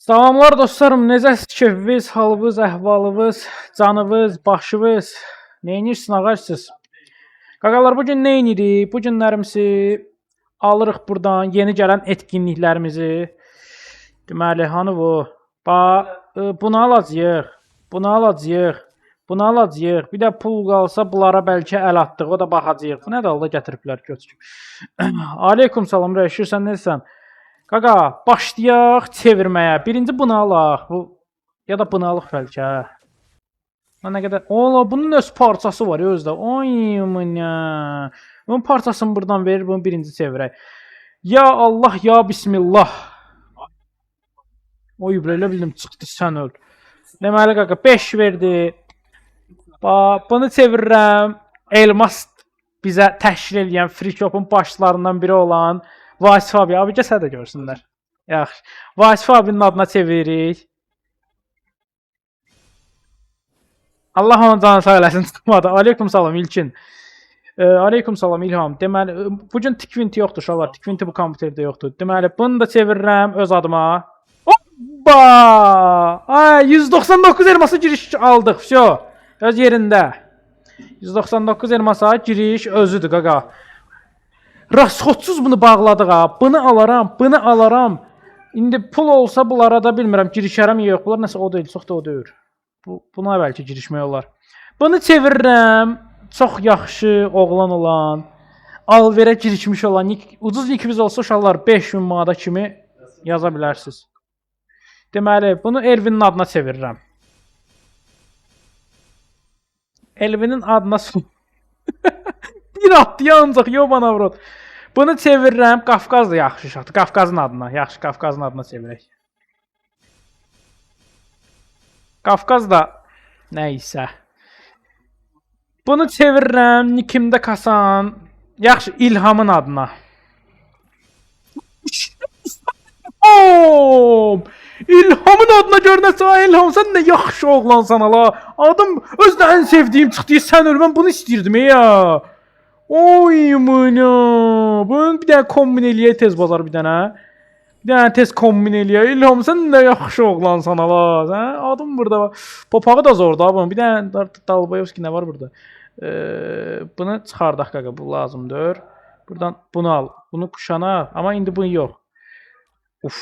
Salamlar dostlarım, necəsiz, keyfiniz, halınız, əhvalınız, canınız, başınız? Neynirsiniz ağacsız? Qaqalar, bu gün nə edirik? Bu günlərimizi alırıq buradan yeni gələn etkinliklərimizi. Deməli, hanı bu? Ba, bunu alacağıq, bunu alacağıq, bunu alacağıq. Bir də pul qalsa bunlara bəlkə əl atdıq, o da baxacağıq. Bu nə də Allah gətiriblər göz kimi. Aleykum salam Rəşir, sən necəsən? Qaqa, başlayaq çevirməyə. Birinci bunu alaq. Bu ya da bunu alaq bəlkə. Lan nə qədər? Ola, bunun öz parçası var ya özdə. Oy mına. Bunun parçasını buradan verir, bunu birinci çevirək. Ya Allah, ya Bismillah. Oy, elə bildim çıxdı sən öl. Deməli qaqa 5 verdi. Ba, bunu çevirirəm. Elmas bizə təşkil edən free shop'un başlarından biri olan Vasif abi. Abi gəl də görsünlər. Yaxşı. Vasif abinin adına çeviririk. Allah onun canını sağ eləsin, çıxmadı. Aleyküm salam İlkin. Aleyküm salam İlham. Deməli, bu gün Tikvinti yoxdur uşaqlar. Tikvinti bu kompüterdə yoxdur. Deməli, bunu da çevirirəm öz adıma. Hoppa! Ay, 199 elması giriş aldıq. Vso. Öz yerində. 199 elmasa giriş özüdür qaqa. Rasxodsuz bunu bağladıq ha. Bunu alaram, bunu alaram. İndi pul olsa bunlara da bilmirəm girişərəm ya yox. Bunlar nəsə o deyil, çox da o deyil. Buna bəlkə girişmək olar. Bunu çevirirəm. Çox yaxşı oğlan olan, alverə girişmiş olan, ucuz nikimiz olsa uşaqlar 5000 manata kimi yaza bilərsiniz. Deməli, bunu Elvinin adına çevirirəm. Elvinin adına bir atdı ancaq yox avrod. Bunu çevirirəm. Qafqaz da yaxşı uşaqdır. Qafqazın adına. Yaxşı, Qafqazın adına çevirək. Qafqaz da nə isə. Bunu çevirirəm. Nikimdə kasan. Yaxşı, İlhamın adına. İlhamın adına gör nəsə İlham, sən nə yaxşı oğlansan ala. Adım özdə ən sevdiyim çıxdı. Sən öl, mən bunu istəyirdim ya. Oy mına. Bunu bir dənə kombin eləyək tez bazar bir dənə. Bir dənə tez kombin eləyək. İlham, sən nə yaxşı oğlansan ala. Sən adım burada. Papağı da zordur ha bunun. Bir dənə Dalbayevski nə var burada? Bunu çıxardaq qaqa, bu lazımdır. Buradan bunu al. Bunu quşanaq. Amma indi bunu yox. Uf,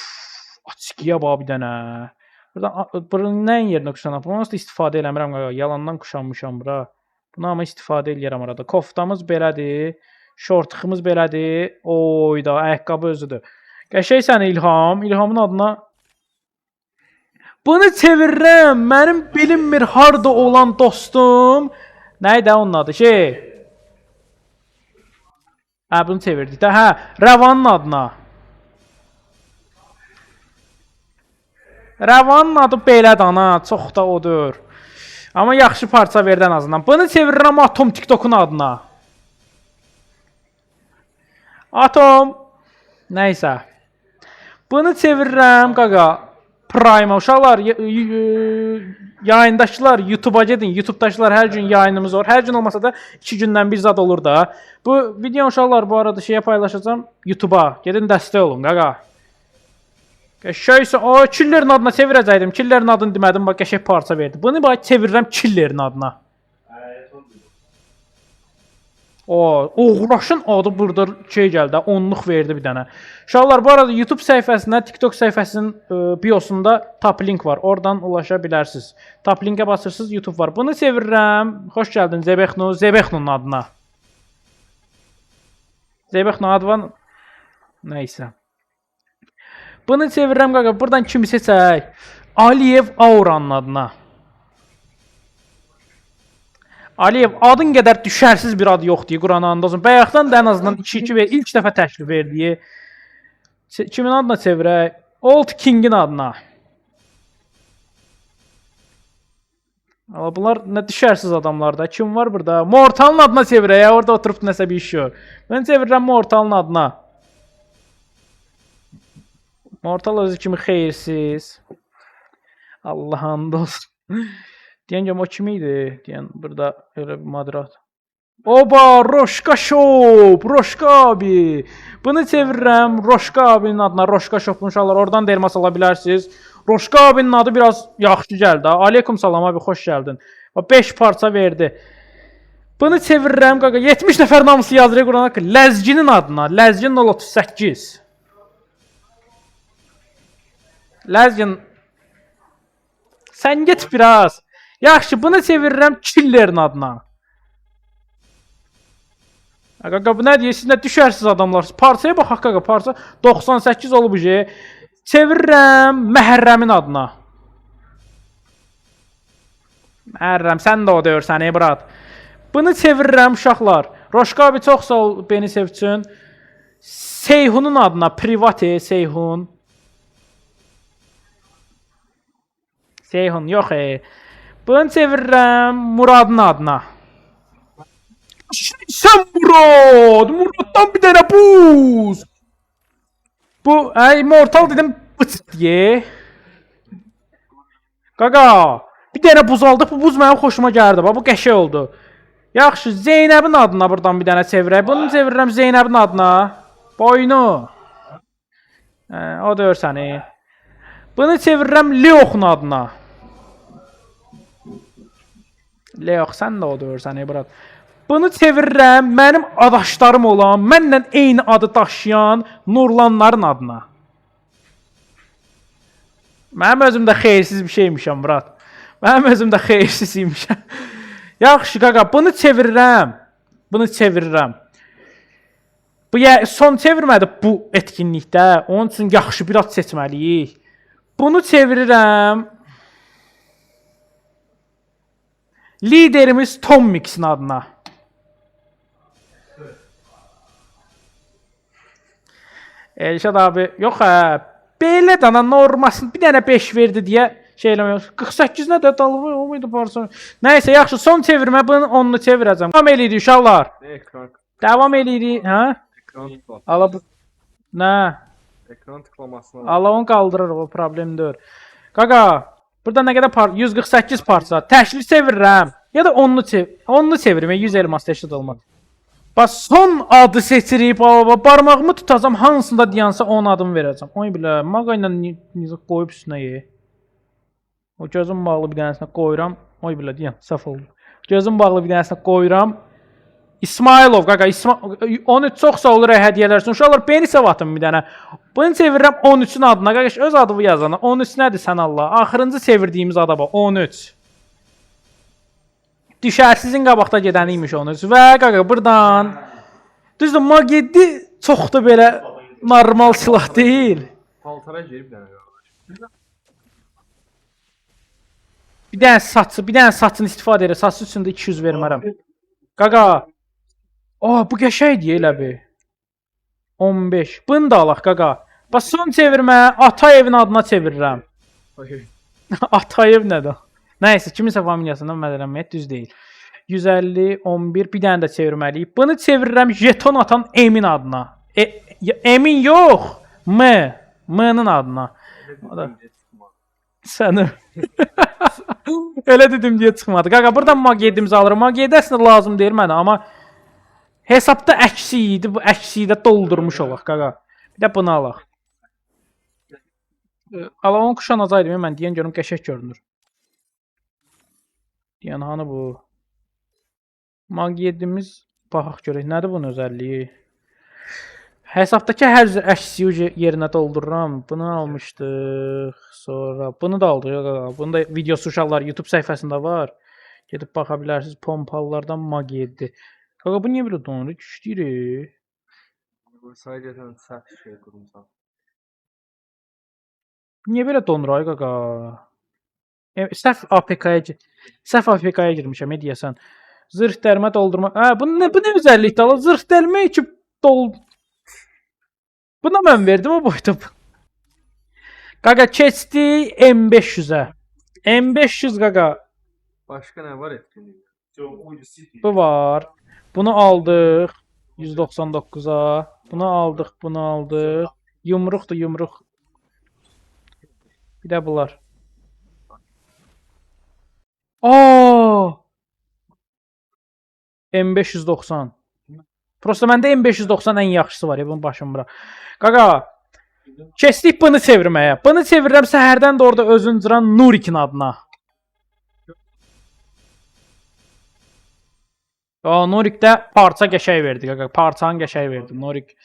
açıqıya bax bir dənə. Buradan bunun nəyin yerinə quşanaq? Bunu onsuz da istifadə eləmirəm qaqa. Yalandan quşanmışam bura. Bunu amma istifadə eləyirəm arada. Koftamız belədir. Şortxımız belədir. Oy da, ayaqqabı özüdür. Qəşəngsən İlham. İlhamın adına bunu çevirirəm. Mənim bilinmir harda olan dostum. Nə idi onun adı? Şey. Hə, bunu çevirdik də. Hə, Rəvanın adına. Rəvanın adı belədir ana, çox da odur. Amma yaxşı parça verdi ən azından. Bunu çevirirəm Atom TikTok'un adına. Atom. Nəysə. Bunu çevirirəm qaqa. Prime uşaqlar, yayındakılar YouTube'a gedin. YouTube'dakılar hər gün yayınımız olur. Hər gün olmasa da 2 gündən bir zad olur da. Bu video uşaqlar bu arada şeyə paylaşacağam YouTube'a. Gedin dəstək olun qaqa. Qəşəngsə, o Killerin adına çevirəcəkdim. Killerin adını demədim, bax qəşəng parça verdi. Bunu bax çevirirəm Killerin adına. O, Oğraşın adı burada şey gəldi, onluq verdi bir dənə. Uşaqlar, bu arada YouTube səhifəsinə, TikTok səhifəsinin biosunda tap link var. Oradan ulaşa bilərsiniz. Tap linkə basırsınız, YouTube var. Bunu çevirirəm. Xoş gəldin Zebexnu, Zebexnunun adına. Zebexnu adı var. Nəysə. Bunu çevirirəm qaqa. Buradan kimi seçək? Aliyev Auranın adına. Aliyev adın qədər düşərsiz bir ad yoxdur. Qurana and olsun. Bayaqdan da ən azından 2-2 və ilk dəfə təklif verdiyi. Kimin adına çevirək? Old King'in adına. Amma bunlar nə düşərsiz adamlar da. Kim var burada? Mortalın adına çevirək. Ya, orada oturub nəsə bir iş yox. Mən çevirirəm Mortalın adına. Mortal özü kimi xeyirsiz. Allah and olsun. Deyən o kim idi? Deyən burada elə bir moderat. Oba, Roşka Shop, Roşka abi. Bunu çevirirəm Roşka abinin adına, Roşka Shop uşaqlar oradan da elmas ala bilərsiniz. Roşka abinin adı biraz yaxşı gəldi. Ha. Aleyküm salam abi, xoş gəldin. 5 parça verdi. Bunu çevirirəm qaqa. 70 nəfər hamısı yazır Quran haqqı. Ləzginin adına. Ləzgin 038. Ləzgin sən get biraz. Yaxşı, bunu çevirirəm Killerin adına. Qaqa bu nə deyir? Siz nə düşərsiniz adamlar? Parçaya baxaq qaqa, parça 98 olub uje. Çevirirəm Məhərrəmin adına. Məhərrəm, sən də o deyirsən, ey brat. Bunu çevirirəm uşaqlar. Roşka abi çox sağ ol beni sev üçün. Seyhunun adına private Seyhun. Seyhun yox e. Bunu çevirirəm Muradın adına. Sən Murad! Muraddan bir dənə buz! Bu, ay immortal dedim bıç deyə. Qaqa, bir dənə buz aldıq. Bu buz mənim xoşuma gəldi. Bax bu qəşəng oldu. Yaxşı, Zeynəbin adına buradan bir dənə çevirək. Bunu çevirirəm Zeynəbin adına. Boynu. Hə, o deyir səni. Bunu çevirirəm Leoxun adına. Leox, sən də o deyir səni, brat. Bunu çevirirəm mənim adaşlarım olan, mənlə eyni adı daşıyan Nurlanların adına. Mənim özüm də xeyirsiz bir şeymişəm, brat. Mənim özüm də xeyirsiz imişəm. Yaxşı qaqa, bunu çevirirəm. Bunu çevirirəm. Bu son çevirmədi bu etkinlikdə. Onun üçün yaxşı bir ad seçməliyik. Bunu çevirirəm. Liderimiz Tom Mix'in adına. Elşad abi, yox hə, belə dana normasını bir dənə 5 verdi deyə şey eləmək. 48 nə də dalva o muydu parça? Nəysə, yaxşı, son çevirmə bunun 10-unu çevirəcəm. Davam eləyirik uşaqlar. Ne ekran Davam eləyirik, hə? ekran tıkla. Ala bu Nə? Ekran tıklamasına bak. Ala onu qaldırır, o problem deyil. Qaqa, burada nə qədər 148 parça. Təşkil çevirirəm. Ya da 10-nu çevir. 10-nu çevirim, 100 elmas təşkil olmaz. Bax son adı seçirik baba. Barmağımı tutacam, hansında dayansa onun adını verəcəm. Oy bilə, maqa ilə necə qoyub üstünə ye. O gözüm bağlı bir dənəsinə qoyuram. Oy bilə deyən, səhv oldu. Gözüm bağlı bir dənəsinə qoyuram. İsmailov qaqa, 13 çox sağ olur hədiyyələr üçün. Uşaqlar beni sev atın bir dənə. Bunu çevirirəm 13-ün adına. Qardaş öz adını yazana. 13 nədir sən Allah? Axırıncı çevirdiyimiz ada bax 13. Düşərsizin qabaqda gedəni imiş 13 və qaqa burdan düzdür Mag 7 çox da belə normal silah deyil. Paltara girib bir dənə qardaş. Bir dənə saçı, bir dənə saçını istifadə edir. Saçı üçün də 200 vermərəm. Qaqa. Aa, bu qəşəngdir elə bir. 15. Bunu da alaq qaqa. Bax son çevirmə Atayevin adına çevirirəm. Atayev nədir? Nəysə, kiminsə familiyasından mədələnməyə düz deyil. 150, 11, bir dənə də çevirməliyik. Bunu çevirirəm jeton atan Emin adına. Emin yox, M. M-nin adına. Elə dedim deyə çıxmadı. Səni. Elə dedim deyə çıxmadı. Qaqa, buradan Mag 7-mizi alırım. Mag 7 əslində lazım deyil mənə, amma hesabda əksi idi. Bu əksiyi də doldurmuş olaq qaqa. Bir də bunu alaq. Ala onu quşanacaqdım mən deyən görüm qəşəng görünür. Deyən hanı bu? Mag 7-miz baxaq görək nədir bunun özəlliyi? Hesabdakı hər əksiyi yerinə doldururam. Bunu almışdıq. Sonra bunu da aldıq. Yox, yox, bunu da videosu uşaqlar YouTube səhifəsində var. Gedib baxa bilərsiniz. Pompalılardan Mag 7. Qaqa bu niyə belə donur? Güclüyür. Bu sadəcə səhv şey qurmusan. Niyə belə donur ay qaqa? Səhv APK-ya səhv APK-ya girmişəm, deyəsən. Zırh dərmə doldurma. Hə, bu nə özəllikdir? Allah zırh dərmə ekip dol. Buna mən verdim o boyda. Qaqa keçdik M500-ə. M500 qaqa. Başqa nə var etkinlikdə? Bu var. Bunu aldıq 199-a. Bunu aldıq, bunu aldıq. Yumruqdur, yumruq. Bir də bunlar. Aa! M590. Prosta məndə M590 ən yaxşısı var ya, bunun başım bura. Qaqa, Keçdik bunu çevirməyə. Bunu çevirirəm səhərdən də orada özün cıran Nurikin adına. O, Nurik də parça qəşəng verdi. Qaqa, parçanı qəşəng verdi Nurik.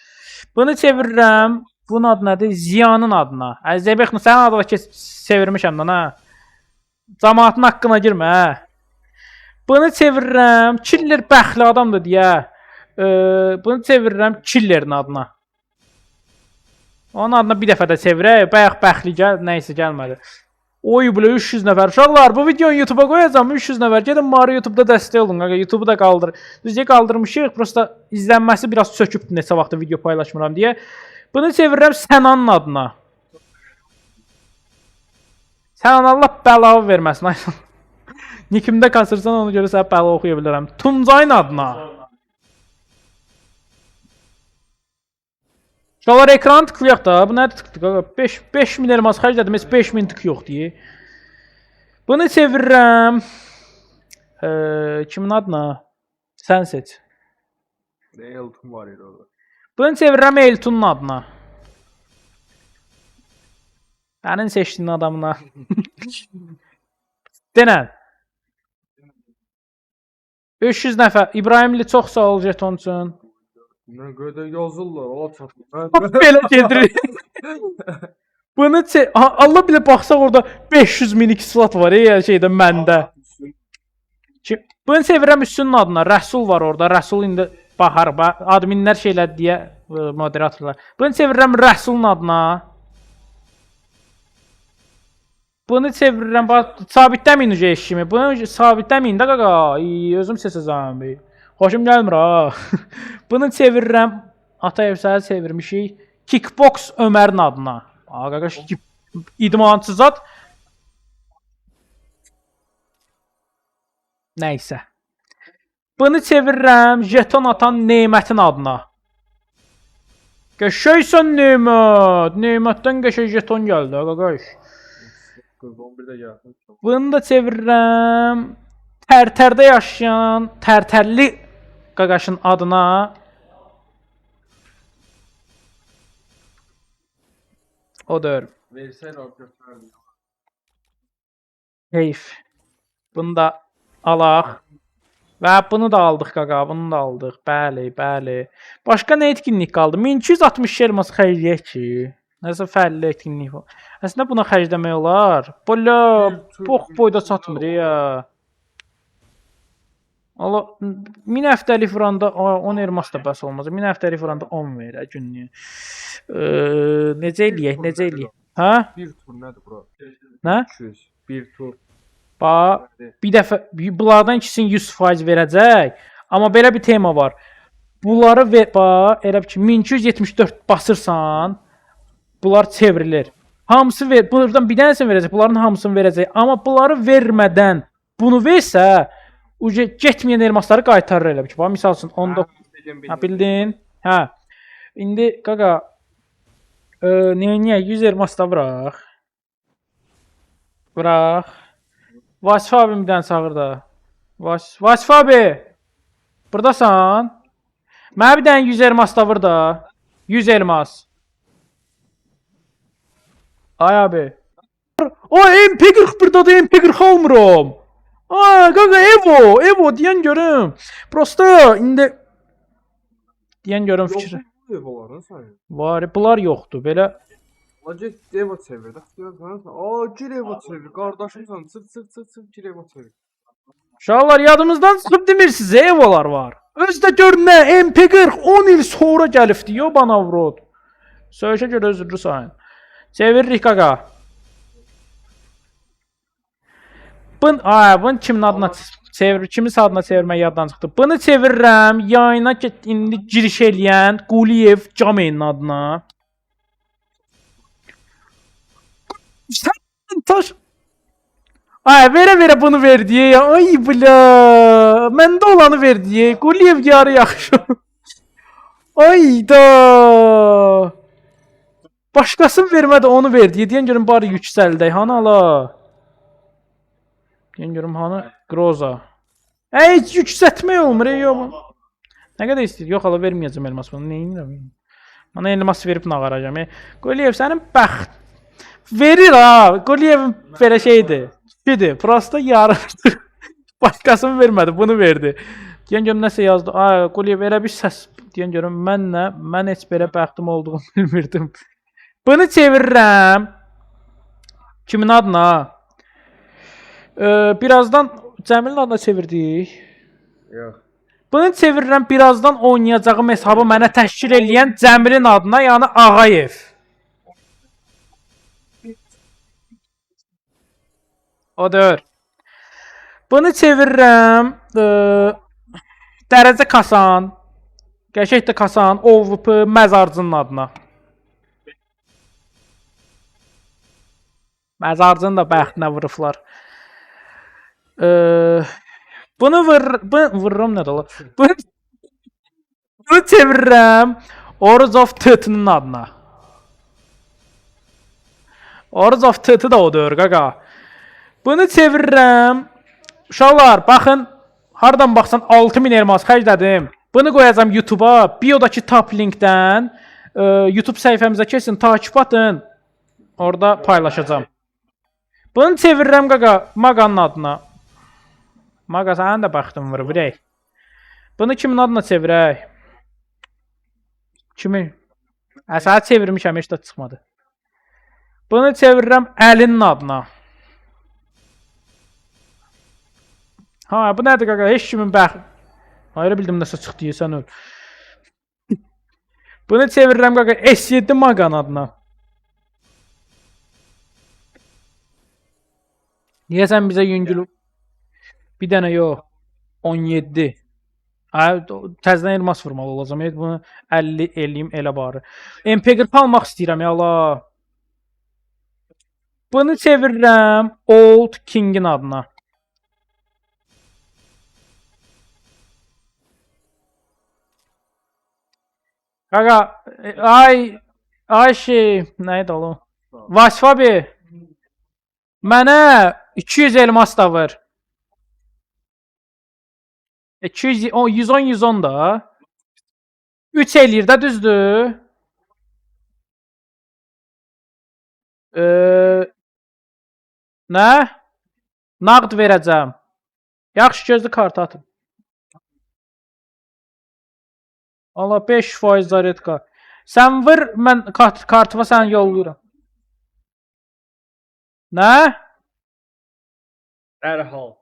Bunu çevirirəm. Bunun adı nədir? Ziyanın adına. Əzəbək, sənin adına çevirmişəm lan ha. Camaatın haqqına girmə hə. Bunu çevirirəm. Killer bəxtli adamdır deyə. Bunu çevirirəm Killerin adına. Onun adına bir dəfə də çevirək. Bayaq bəxtli gəl, nə isə gəlmədi. Oy belə 300 nəfər. Uşaqlar, bu videonu YouTube-a qoyacağam. 300 nəfər. Gedin Mari YouTube-da dəstək olun. Qaqa, YouTube-u da qaldır. Düzə qaldırmışıq. Prosta izlənməsi biraz çökübdü neçə vaxtdır video paylaşmıram deyə. Bunu çevirirəm Sənanın adına. Sənan Allah bəlavı verməsin. Ay. Nikimdə kasırsan ona görə sənə bəla oxuya bilərəm. Tuncayın adına. Uşaqlar ekranı tıklayaq da. Bu nədir tıkladıq? Qaqa? 5 5000 elmas xərclədim, heç 5000 tık yox deyə. Bunu çevirirəm. Kimin adına? Sən seç. Elton var idi orada. Bunu çevirirəm Eltunun adına. Sənin seçdiyin adamına. Denən. 300 nəfər. İbrahimli çox sağ ol jeton üçün. Nə qədər yazırlar, Allah çatır. Belə gedirik. Bunu Allah bilə baxsaq orada 500 min slot var ya şeydə məndə. Ki, bunu sevirəm üstünün adına. Rəsul var orada. Rəsul indi baxar. Adminlər şeylər deyə moderatorlar. Bunu çevirirəm Rəsulun adına. Bunu çevirirəm. Bax, sabitləməyin uca eşimi. Bunu sabitləməyin də qaqa. İy, özüm seçəcəm. Xoşum gəlmir ha. Bunu çevirirəm. Atayev səni çevirmişik. Kickbox Ömərin adına. A qaqaş idmançı zat. Nəysə. Bunu çevirirəm jeton atan Nemətin adına. Qəşəngsən Nemət. Nemətdən qəşəng jeton gəldi qaqaş. 11-də gəlsin. Bunu da çevirirəm Tərtərdə yaşayan Tərtərli qaqaşın adına. Odur. Versəydi alıb götürərdim. Heyf. Bunu da alaq. Və bunu da aldıq qaqa, bunu da aldıq. Bəli, bəli. Başqa nə etkinlik qaldı? 1260 elmas xərcləyək ki. Nəsə fərqli etkinlik var. Əslində buna xərcləmək olar. Belə box boyda çatmır ya. Allah 1000 həftəlik vuranda 10 elmas da bəs olmaz. 1000 həftəlik vuranda 10 verə günlük. Necə eləyək, necə eləyək? Hə? Bir tur nədir bura? Nə? 200. Bir tur. Ba, bir dəfə bunlardan ikisini 100% verəcək. Amma belə bir tema var. Bunları ver, ba, elə bil ki 1274 basırsan, bunlar çevrilir. Hamısı ver, buradan bir dənəsini verəcək, bunların hamısını verəcək. Amma bunları vermədən bunu versə, uca getməyən elmasları qaytarır elə bil ki. Bax, misal üçün 19. Hə, bildin? Hə. İndi qaqa niyə 100 elmas da vuraq? Vuraq. Vasif abim bir dənə çağır da. Vasif abi. Buradasan? Mənə bir dənə 100 elmas da vur da. 100 elmas. Ay abi. O MP40 buradadır, MP40 almıram. Ay qaqa Evo, Evo deyən görüm. Prosta indi deyən görüm fikri. Yox, ev olar, sən. Var, bunlar yoxdur. Belə La get eva çevir. Aa, gir eva çevir. Qardaşımsan, çıx çıx çıx çıx gir eva çevir. Uşaqlar yadımızdan çıxıb demirsiz, Evolar var. Özü də gör nə MP40 10 il sonra gəlibdi, yo bana avrod. Söyüşə görə üzrlü sayın. Çeviririk qaqa. Bın, ay, bunu kimin adına çevir, kimin adına çevirmək yaddan çıxdı. Bunu çevirirəm yayına get indi giriş eləyən Quliyev Cameyin adına. Sən taş. Ay verə bunu verdi ya. Ay bla. Məndə olanı verdi. Quliyev yarı yaxşı. Ay da. Başqası vermədi onu verdi. Deyən görüm bari yüksəldək. Hanı ala? Deyən görüm hanı Groza. Ey heç yüksəltmək olmur ey yox. Nə qədər istəyir? Yox ala verməyəcəm elmas bunu. Nə edirəm? Mənə elmas verib nağaracam. Quliyev sənin bəxt verir ha. Quliyevin belə şeydir. Kişidir. Prosta yarı. Başqasını vermədi, bunu verdi. Deyən görüm nəsə yazdı. Ay, Quliyev elə bir səs. Deyən görüm mən nə? Mən heç belə bəxtim olduğunu bilmirdim. Bunu çevirirəm. Kimin adına? Birazdan Cəmilin adına çevirdik. Yox. Bunu çevirirəm birazdan oynayacağım hesabı mənə təşkil eləyən Cəmilin adına, yəni Ağayev. Odur. Bunu çevirirəm. Dərəcə kasan. Qəşəng də kasan, OVP məzarcının adına. Məzarcının da bəxtinə vurublar. Bunu vur, bu, vururum nə də olar. Bunu çevirirəm Oruz of Tütünün adına. Oruz of Tütü də odur qaqa. Bunu çevirirəm. Uşaqlar, baxın, hardan baxsan 6000 elmas xərclədim. Bunu qoyacağam YouTube-a, biodakı top linkdən YouTube səhifəmizə keçin, takip atın. Orada paylaşacağam. Bunu çevirirəm qaqa Maqanın adına. Maqa sənin də bəxtin vurub, ürək. Bunu kimin adına çevirək? Kimi? Sənə çevirmişəm, heç də çıxmadı. Bunu çevirirəm Əlinin adına. Ha, bu nədir qaqa? Heç kimin bəxt... Ayrı bildim nəsə çıxdı, sən öl. Bunu çevirirəm qaqa S7 Maqanın adına. Niyə sən bizə yüngül... Bir dənə yox. 17. Ay, təzədən elmas vurmalı olacağam. Evet, bunu 50 eləyim elə barı. MP40 almaq istəyirəm ya Allah. Bunu çevirirəm Old King'in adına. Qaqa, ay, ay şey, nə idi o? Vasif abi, mənə 200 elmas da vur. 200, o, 110, 110 da. 3 eləyir də, düzdür? Nə? Nağd verəcəm. Yaxşı, gözlü kartı atın. Allah 5% zaretka. Sən vur, mən kartıma səni yollayıram. Nə? Dərhal.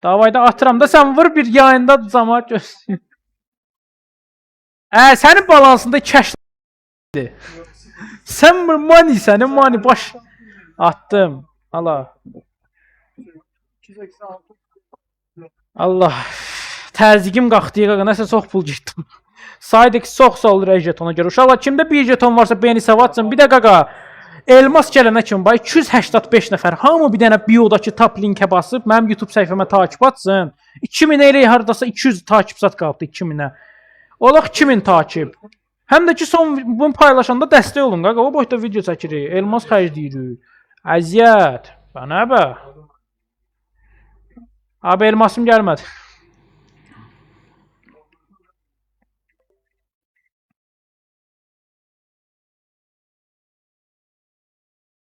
Davayda atıram da sən vur bir yayında camaat görsün. Sənin balansında kəşdir. Sən money, sənin money baş attım. Allah. 286. Allah. Təzyiqim qalxdı, qaqa, nəsə çox pul getdi. Saydex çox sağ ol jetona görə. Uşaqlar, kimdə bir jeton varsa beyni savatsın. Bir də qaqa, elmas gələnə kimi bax 285 nəfər hamı bir dənə biodakı top linkə basıb mənim YouTube səhifəmə takip atsın. 2000 elə hardasa 200 takip zat qalıbdı 2000-ə. Olaq 2000 takip. Həm də ki son bunu paylaşanda dəstək olun qaqa. O boyda video çəkirik, elmas xərcləyirik. Əziyyət. Bana bə. Abi elmasım gəlmədi.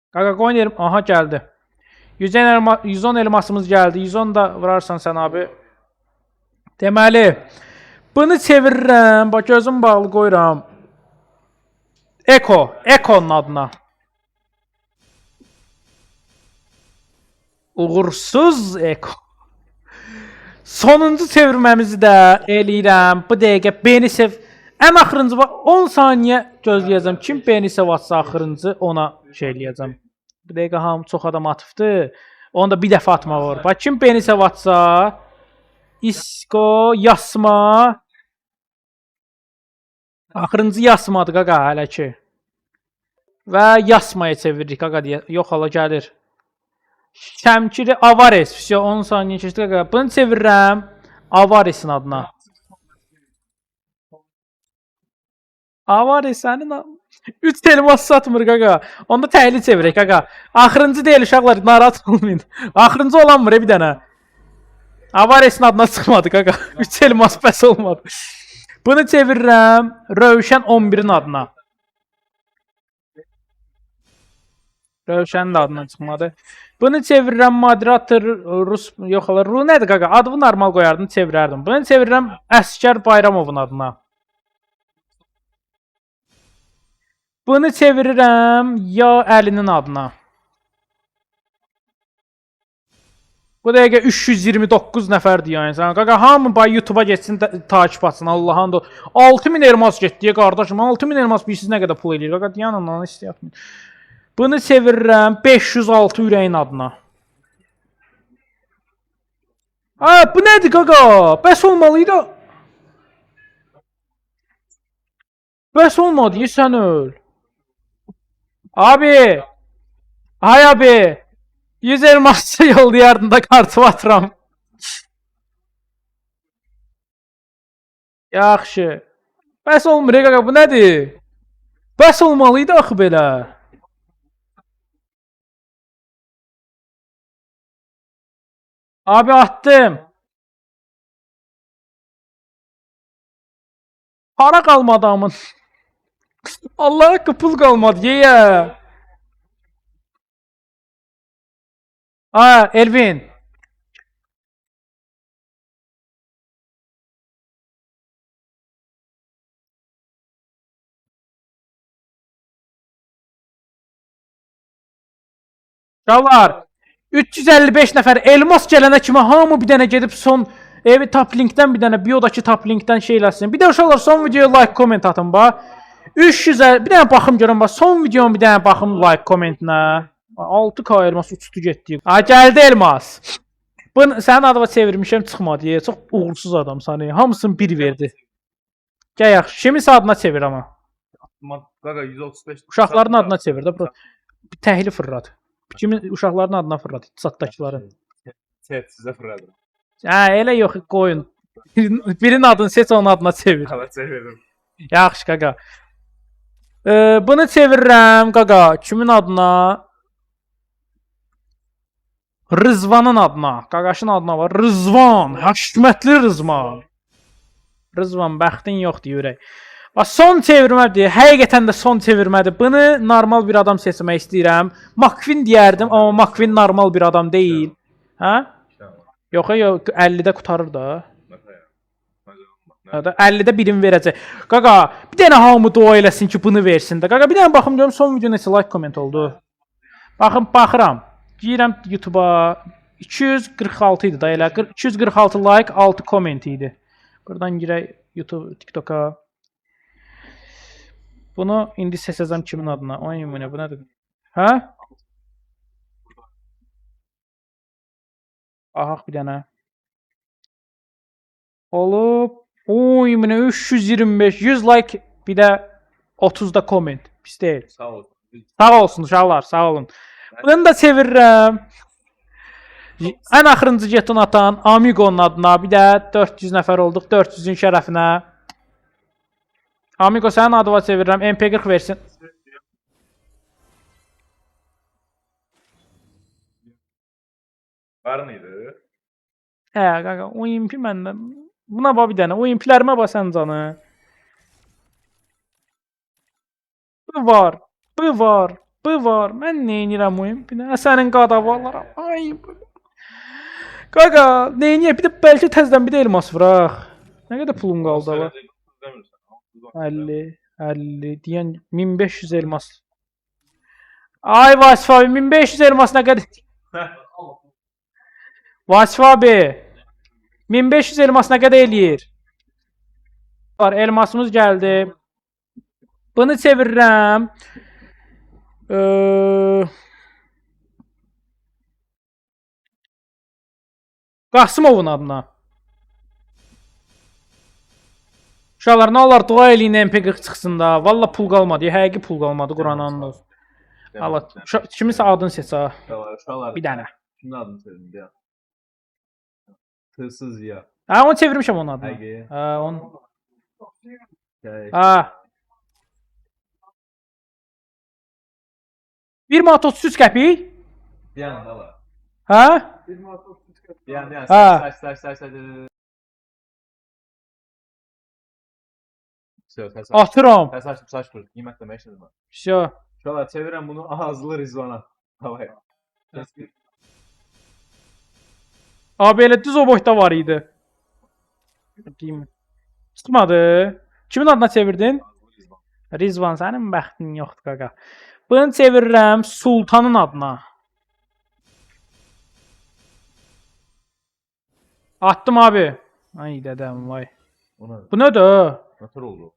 Qaqa qoyun yerim. Aha gəldi. 110 elma, 110 elmasımız gəldi. 110 da vurarsan sən abi. Deməli, bunu çevirirəm. Bax gözüm bağlı qoyuram. Eko, Eko'nun adına. Uğursuz Eko. Sonuncu çevirməmizi də eləyirəm. Bu dəqiqə beni sev. Ən axırıncı bax 10 saniyə gözləyəcəm. Kim beni sev atsa axırıncı ona şey eləyəcəm. Bu dəqiqə hamı çox adam atıbdı. Onu da bir dəfə atmaq olur. Bax kim beni sev atsa İsko, Yasma. Axırıncı Yasmadır qaqa hələ ki. Və Yasmaya çeviririk qaqa deyə. Yox hala gəlir. Şəmkiri Avares. Vəsə 10 saniyə keçdi qaqa. Bunu çevirirəm Avaresin adına. Avares sənin 3 elmas satmır qaqa. Onda təhlil çevirək qaqa. Axırıncı deyil uşaqlar, narahat olmayın. Axırıncı olanmır bir dənə. Avaresin adına çıxmadı qaqa. 3 elmas bəs olmadı. Bunu çevirirəm Rövşən 11-in adına. Rövşənin də adına çıxmadı. Bunu çevirirəm moderator Rus yox ola. Ru nədir qaqa? Adını normal qoyardım, çevirərdim. Bunu çevirirəm Əskər Bayramovun adına. Bunu çevirirəm ya Əlinin adına. Bu dəqiqə 329 nəfərdir yəni. Sən qaqa hamı bay YouTube-a getsin, takip atsın Allah'ın da. 6000 elmas getdi qardaşım. 6000 elmas bilirsiz nə qədər pul eləyir. Qaqa deyən ananı istəyətməyin. Bunu çevirirəm 506 ürəyin adına. Ha, bu nədir qaqa? Bəs olmalı idi. Bəs olmadı, sən öl. Abi. Ay abi. 100 elmas yollayardın da kartı atıram. Yaxşı. Bəs olmur qaqa, bu nədir? Bəs olmalı idi axı belə. Abi attım. Para qalmadı amın. Allah haqqı pul qalmadı yeyə. Ha, Elvin. Uşaqlar, 355 nəfər elmas gələnə kimi hamı bir dənə gedib son evi top linkdən bir dənə biodakı top linkdən şey eləsin. Bir də uşaqlar son videoya like, komment atın bax. 300 bir dənə baxım görüm bax. Son videonun bir dənə baxım like, kommentinə. 6K elmas uçdu getdi. Ha gəldi elmas. Bunu sənin adına çevirmişəm çıxmadı. Ye. Çox uğursuz adamsan. Hamısını bir verdi. Gəl yaxşı. Kiminsə adına çevir amma. Qaqa 135. Uşaqların adına çevir də. Bura təhlil fırlat. Kimin uşaqların adına fırlat. Çatdakıların. Chat sizə fırladım. Hə, elə yox, qoyun. Birinin adını seç, onun adına çevir. Hala çevirdim. Yaxşı qaqa. Bunu çevirirəm qaqa. Kimin adına? Rızvanın adına. Qaqaşın adına var. Rızvan, həşmətli Rızvan. Rızvan bəxtin yoxdur ürək. Bax son çevirmədir. Həqiqətən də son çevirmədir. Bunu normal bir adam seçmək istəyirəm. McQueen deyərdim, amma McQueen normal bir adam deyil. Hə? Yox, yox, 50-də qurtarır da. Hə də 50-də birini verəcək. Qaqa, bir dənə hamı dua eləsin ki, bunu versin də. Qaqa, bir dənə baxım görüm son video neçə like komment oldu. Baxın, baxıram. Girirəm YouTube-a. 246 idi da elə. 246 like, 6 komment idi. Buradan girək YouTube, TikToka. Bunu indi seçəcəm kimin adına? Oy, bu nə, bu nədir? Hə? Baxaq bir dənə. Olub. Oy, bu nə 325, 100 like, bir də 30 da komment. Pis deyil. Sağ ol. Sağ olsun uşaqlar, sağ olun. Bunu da çevirirəm. Ən axırıncı jeton atan Amigo'nun adına bir də 400 nəfər olduq. 400-ün şərəfinə. Amigo sənin adına çevirirəm. MP40 versin. Var mıydı? Hə, qaqa, o MP məndən. Buna bax bir dənə. O MP-lərimə bax sən canı. Bu var. Bu var. Bu var. Mən nə edirəm o MP-nə? Sənin qadavalara. Ay. Qaqa, nə edirəm? Bir də bəlkə təzədən bir də elmas vuraq. Nə qədər pulum qaldı ala? 50, 50 deyən 1500 elmas. Ay Vasif abi 1500 elmas nə qədər? Vasif abi 1500 elmas nə qədər eləyir? Var, elmasımız gəldi. Bunu çevirirəm. Qasımovun adına. Uşaqlar, nə olar dua eləyin MP40 çıxsın da. Valla pul qalmadı. Həqiqi pul qalmadı Qurana and olsun. Allah, kiminsə adını seç ha. Uşaqlar. Bir dənə. Kimin adını çevirim ya? Tılsız ya. Ha, onu çevirmişəm onun adına. Həqiqi. Ha, onu. Hə. Ha. 1 manat 33 qəpik? Deyən bala. Hə? Deyən, deyən. Hə. Saç, saç, saç, saç. Söz, səs aç. Atıram. Səs aç, saç dur. Qiymət demək işlədim mən. Vso. Uşaqlar çevirəm bunu ağızlı Rizvana. Davay. Abi elə düz o boyda var idi. Qiymət. Çıxmadı. Kimin adına çevirdin? Ağızlı Rizvan. Rizvan, sənin bəxtin yoxdur qaqa. Bunu çevirirəm Sultanın adına. Atdım abi. Ay dədəm vay. Ona Bu nədir? nətər oldu?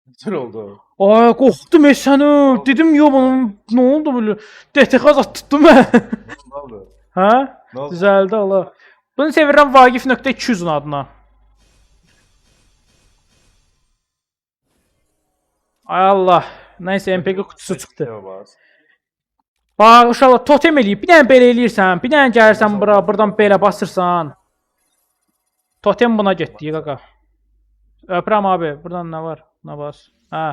Nətər oldu? Ay qorxdum ey səni. Dedim yo bunun nə oldu belə? DTX zad tutdu mən. Nə oldu? Hə? Nə oldu? Düzəldi Allah. Bunu çevirirəm Vagif.200-ün adına. Ay Allah. Nəysə MPG qutusu çıxdı. Bas. Bax uşaqlar totem eləyib. Bir dənə belə eləyirsən, bir dənə gəlirsən bura, buradan belə basırsan. Totem buna getdi qaqa. Öpürəm abi. Buradan nə var? Nə bas? Hə.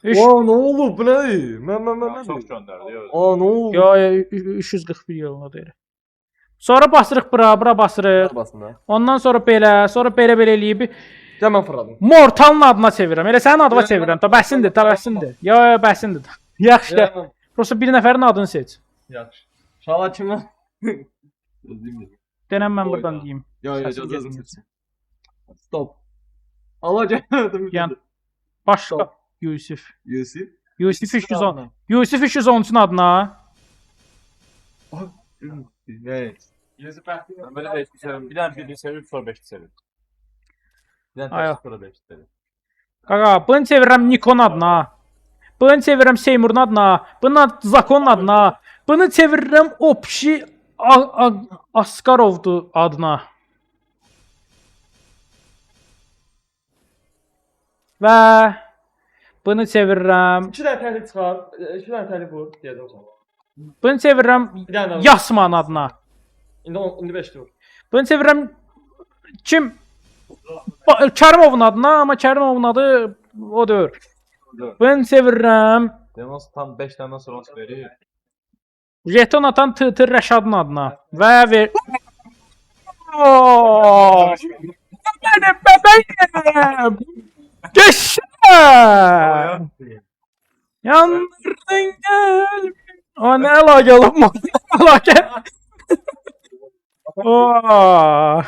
3 Aa, nə olub? Bu nədir? Mən Çox göndərdi. Yox. Aa, nə olub? Yo, yo, 341 yoluna deyir. Sonra basırıq bura, bura basırıq. Basın da. Ondan sonra belə, sonra belə belə eləyib Gəl mən fırladım. Mortalın adına çevirirəm. Elə sənin adına Yo, çevirirəm. Ta bəsindir, ta bəsindir. Yo, yo, bəsindir. Yaxşı. Gəl mən. Prosta bir nəfərin adını seç. Yaxşı. Uşaqlar kimə? Denən mən Oyda. buradan deyim. Yo, yo, Səsim icazə getmir. özüm. Stop. Allah gəlmədim. Yəni başqa Stop. Yusif. Yusif. Yusif 310. Yusif 313-ün adına. Nə? Yüzü bəxti. Mən belə 5 sevirəm. Bir dənə birini sevirib sonra 5 sevirib. Bir dənə Ay, tək sonra 5 sevirib. Qaqa, bunu çevirirəm Nikon adına. Bunu çevirirəm Seymurun adına. Bunu Zakonun adına. Bunu çevirirəm Opşi Askarovdu adına. Və bunu çevirirəm. İki dənə təhlil çıxar. İki dənə təhlil vur deyəcəm sənə. Bunu çevirirəm Bir dənə daha vur. Yasman adına. İndi indi 5 vur. Bunu çevirirəm kim? Kərimovun adına, amma Kərimovun adı o deyil. Bunu çevirirəm Demos tam 5 dənədən sonra onu verir. Jeton atan TT Rəşadın adına və ver. Oo! Benim bebeğim. Geçti. Yandırdın gel. O ne əlaqə lan? Nə əlaqə? Oo.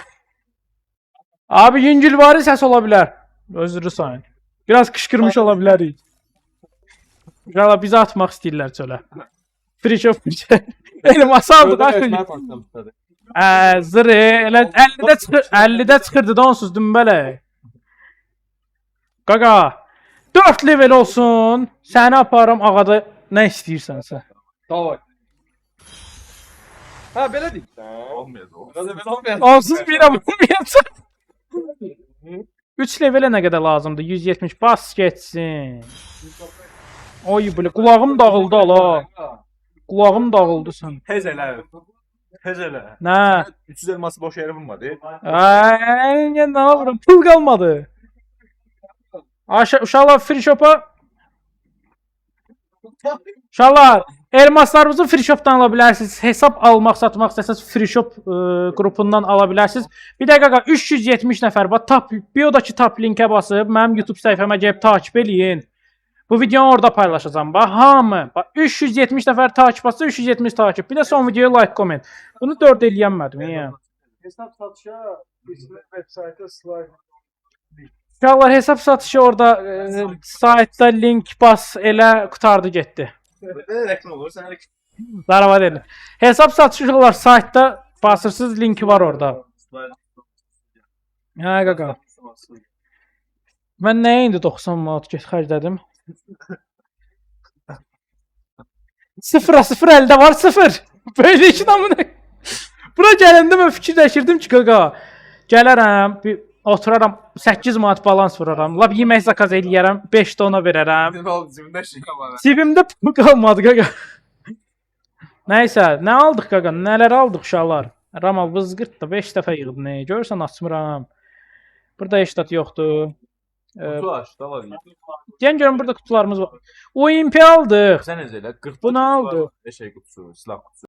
Abi yüngülvari səs ola bilər. Özrü sayın. Biraz qışqırmış ola bilərik. İnşallah bizi atmaq istəyirlər çölə. Free shop. Elmas aldı da. Ə, zırı elə 50-də çıxır, 50-də çıxırdı da onsuz dümbələ. Qaqa, 4 level olsun. Səni aparım ağada nə istəyirsənsə. Davay. Ha belə deyik. Olmayacaq. Belə olmayacaq. Onsuz bir olmayacaq. 3 levelə nə qədər lazımdır? 170 bas getsin. Oy belə qulağım dağıldı ala. Qulağım dağıldı sən. Tez elə. Tez elə. Nə? 300 elması boş yerə vurmadı. Ay, nə vururum? Pul qalmadı. Aşa uşaqlar free shop'a Uşaqlar, elmaslarınızı free shop'dan ala bilərsiniz. Hesab almaq, satmaq istəsəniz free shop qrupundan ala bilərsiniz. Bir dəqiqə qaqa, 370 nəfər var. Top biodakı top linkə basıb mənim YouTube səhifəmə gəlib takip eləyin. Bu videonu orada paylaşacağam. Bax hamı. Bax 370 nəfər takip bassa 370 takip. Bir də son videoya like, comment. Bunu 4 eləyənmədim. Yəni. Hesap satışa bizim web saytı slide. Uşaqlar hesab satışı orada saytda link bas elə qutardı getdi. Belə reklam olur. Sən elə Zarafat edin. Hesab satışı uşaqlar saytda basırsınız linki var orada. Hə qaqa. Mən nəyə indi 90 manat get xərclədim? 0-a 0 əldə var 0. Belə işin amına. Bura gələndə mən fikirləşirdim ki, qaqa, gələrəm, bir oturaram 8 manat balans vuraram. Lap yemək zakaz eləyərəm, 5 də ona verərəm. Nə oldu? Cibində şey var. Cibimdə pul qalmadı qaqa. Nəysə, nə aldıq qaqa? Nələr aldıq uşaqlar? Rama vızqırt da 5 dəfə yığdı. Nə görürsən açmıram. Burada heç zat yoxdur. Qutu aç, da var. Deyən görüm burada qutularımız var. UMP aldıq. Sən necə elə 40 Bu nə oldu? Şey qutusu, silah qutusu.